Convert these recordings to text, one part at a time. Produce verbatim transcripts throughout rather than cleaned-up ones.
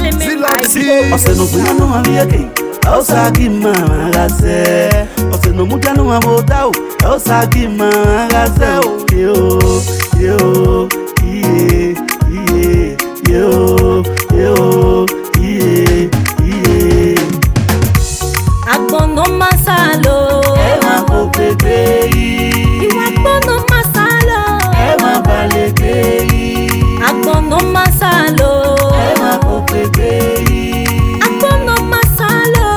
Ọsẹ ne ọ bun iran ne ọmwa vbe iyeke, ẹ Osa gie ima mwa gha zẹ. Ọsẹ ne ọ mudia ne ọmwa vbe odaro, ẹ Osa gie ima mwa gha zẹ o. Ye o, ye o, iye, iye, ye o, ye o, iye, iye. Agbọn ne ọ ma sa lo. Ẹ ma koko egbe yi. Iwa agbọn ne ọ ma sa lo. Ẹ ma bale egbe yi. Agbọn ne ọ ma sa lo. Ẹ ma koko egbe yi. Agbọn ne ọ ma sa lo.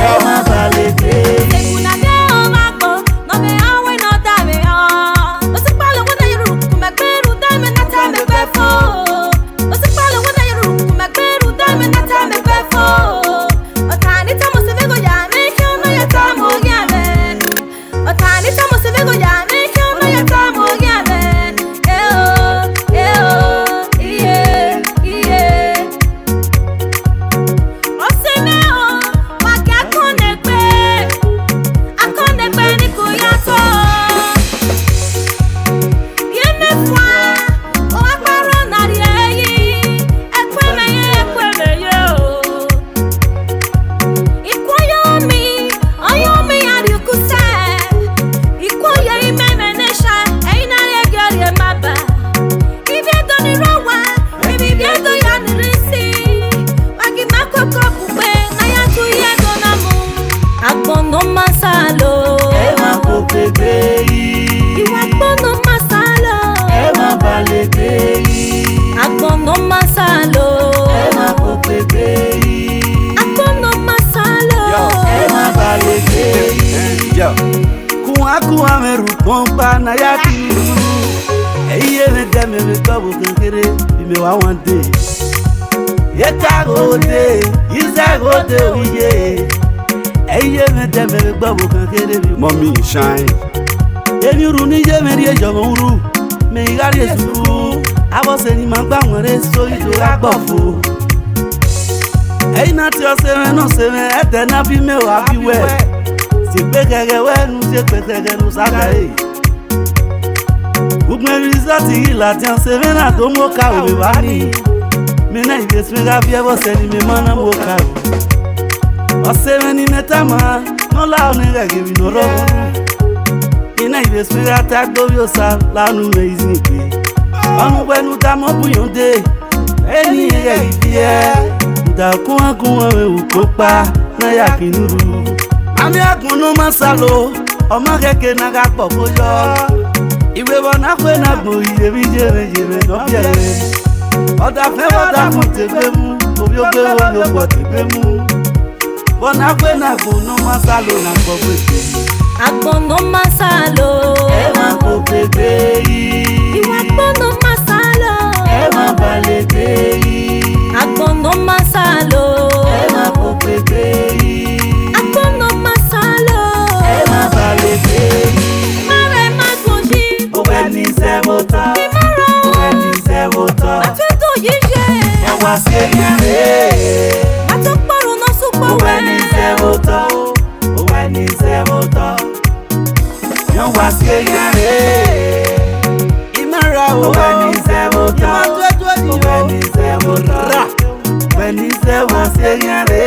Ẹ ma bale egbe yi. Sekuna ne ọ ma kpo, ne ọ vbe họn wẹ ne ọ da vbe họn. Osikpalo wẹ ne Yoruba, ku mẹ gbe rhunmwuda mẹ na ta mẹ gbe fo. Osikpalo wẹ ne Yoruba, ku mẹ gbe rhunmwuda mẹ na ta mẹ gbe fo. Ọta ni tama ọse mwẹ gho ya mwẹ, khian ne ọ ya tama oghian mwẹ. Ọta ni tama ọse mwẹ gho ya mwẹ, khian ne ọ ya tama oghian mwẹ. Eh o, eh o, iye, iye. Ọse mwẹ o, wa gie akọnnegbe, akọnnegbe ni ku ya tọ. Gie mẹ fua, ọ wa kpa rrọọ na rhie yi, ẹkue mwẹ ye, ẹkue mwẹ ye o. Ikuoyo mi, ọyọn mi ya rhie uku sẹ. Ikuoyo imẹ mwẹ ne sha, ẹi na rhie gie ọ rhie ma ba. Ivbi Ẹdo ni rre owa, ivbi Ẹdo ya ni rre isi. Wa gie ima koko bugbe, ne a ya tu ye Ẹdo na mu. Agbọn ne ọ ma sa lo. Ẹ ma koko egbe yi. Iwa agbọn ne ọ ma sa lo. Ẹ ma bale egbe yi. Agbọn ne ọ ma sa lo. Ẹ ma koko egbe yi. Agbọn ne ọ ma sa lo. Ẹ ma bale egbe yi. Yo. Kuan kuan mwẹ rhukpọn kpa ne a ya kinu. Ẹ i ye mwẹ dẹ mẹ vbe gbe ọvbokhan kherhe, imẹ wa wan dee. Eka gho dee, izẹ gho dee, owiye. Ẹ i ye mwẹ dẹ mẹ vbe gbe ọvbokhan kherhe vbe Mummy Shine. Emwi urhu ni ye mwẹ rhie yọ mwẹ urhu, mẹ i gha rrie sukuru, avbe ọse ni ma gba wanrẹn eso i do gha gbe ọfo. Ẹ i na tie ọse mwẹ ne ọse mwẹ, ẹdẹ na bi mẹ wa bi wẹ. Si egbe khẹghẹ wẹ ne u si egbe khẹghẹ ne u sa gha re. Ugbẹn result ghi ladian, ọse mwẹ na do mu okaro vbe evba nii. Mẹ na i vbe suẹn gha viẹ vbe ọsẹ ne imẹ ma na mu okaro. Ọse mwẹ ne imẹ tama, ne ọ la ọnii ghẹ ghe emwi ne ọ rre ọmọ. I na i vbe suẹn gha ta gbe ovbi Osa la unu mwẹ izin egbe. Ọnii uwẹ ne u tama ọ bu yọn dee, eni i ghẹ ghi viẹ, u da guan guan mwẹ ukpo ọkpa ne a ya khin urhu. Amẹ agbọn ne ọ ma sa lo, ọ ma ghẹ ke ne a gha kpọkpo yọ. Iwevbọ ne a khue ne agbọn ghi ye vbe iye mwẹ, iye mwẹ ne ọ biẹ mwẹ. Ọdafẹn vbe ọdafẹn te gbe mu, ovbi ogbe vbe ovbi ogbọ te gbe mu. Vbọ ne a khue ne agbọn ne ọ ma sa lo na kpọkpo egbe. Agbọn ne ọ ma sa lo. Ẹ ma koko egbe yi. Iwa agbọn ne ọ ma sa lo. Ẹ ma bale egbe yi. Agbọn ne ọ ma sa lo. Ẹ ma koko egbe yi. Agbọn ne ọ ma sa lo. Ẹ ma bale egbe yi. Ma rẹ ma gbọn yi. Owẹ ni zẹ vbe otọ. I ma rọ. Owẹ ni zẹ vbe otọ. Ọtẹn do yi ye. Ẹ wa si eghian re. Ma to kpọrọ ne ọ sukpọ wẹ. Owẹ ni zẹ vbe otọ. Owẹ ni zẹ vbe otọ. Yan wa si eghian re. I ma rọ o. Owẹ ni zẹ vbe otọ. I ma to eto ni o. Owẹ ni zẹ vbe otọ. Ra. Owẹ ni zẹ wa si eghian re.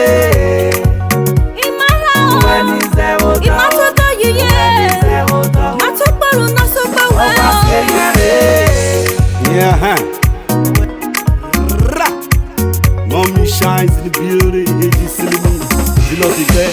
I ma rọ o. Owẹ ni zẹ vbe otọ. I ma to eto yi ye. Owẹ ni zẹ vbe otọ. Ma to kpọrọ ne ọ sukpọ wẹ. Ọ wa si eghian re. Yeah, huh. Ra. Mummy Shines in the building, A G Cinnamon, Zilot Igbẹ.